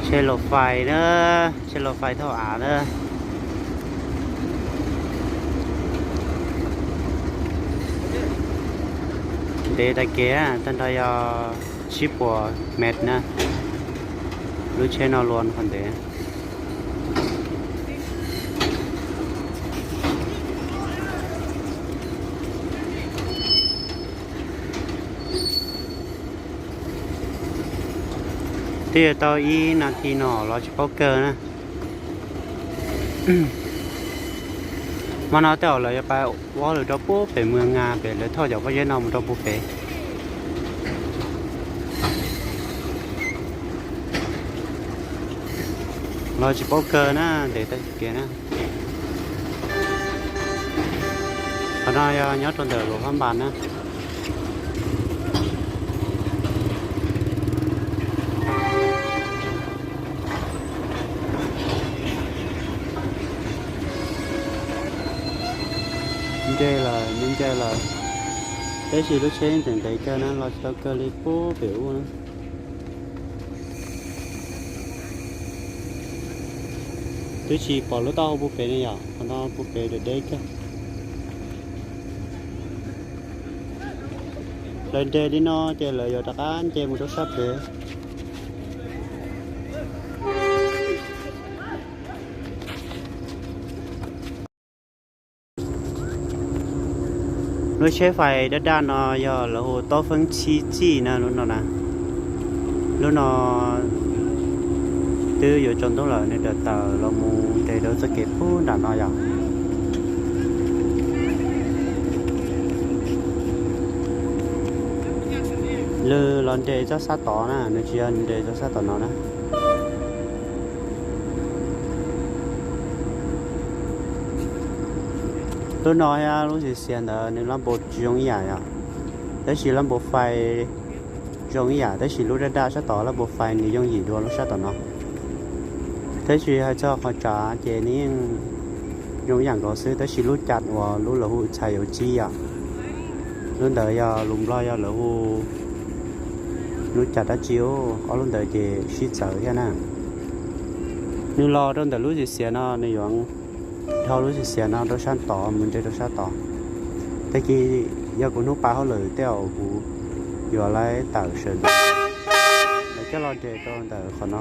Tsheb los fais na, tsheb los fais thauj av na. Ntev tag kev, tag nrho yog tsib puas mev na, lub tsheb no luas qhov ntev. Twb yuav tau ib nas this no los tsis paub kawg na. Hmo no tej zaum lawv yuav pais ua hauj lwm rau puag pem Mws Nas pem, lawv thauj cov pob zeb no mus rau puag pem. Los tsis paub kawg na, ntev tag kev na. Qhov no yog nyob rau ntawm Luam Phab Npas na. Nce lawm, nce lawm, tab sis lub tsheb yeej tseem ntev kawg na, los tsis tau kawg li puag pem ub na. Twb tsis pom lub taub hau puag pem ne yom, qhov no puag pem deb deb kawg. Lawv nres li no ces lawv yuav rov qab nce mus rau sab pem. Lub tsheb fais daj daj no yog lawv hu Toob Feeb Txhib Txij na, lub no na. Lub no twb yuav tsaus ntuj lawm, nws tawm tawm los mus nres rau txoj kev puag nram no yom. Lwm los nres txoj sab tod na, nws tsis yog nres txoj sab tom no na. Lub no thiab lub xiav xiav ntawd nws lab npau tsis zoo ib yam yom, tab sis lab npau fais zoo ib yam, tab sis lub daj daj sab tod lab npau fais nws yooj yim dua lub sab tom no. Tab sis hais txog qhov tsav ces nws yeej zoo ib yam nkaus xwb, tab sis lub cas uas lub lawv hu txhais yauv txib yom, lub ntawd yog lus Nplog yog lawv hu lub cas dab tsi, ob lub ntawd ces sib txawv thiab na. Nws los rau ntawm lub xiav xiav no, nws yuav dhau lub xiav xiav no rau sab tod mus nres rau sab tod. Tag kis yog kuv hnub pab hauj lwm tej zaum kuv yuav lawv tawm sawv ntawd, lawv coj los nres rau ntawm qhov no.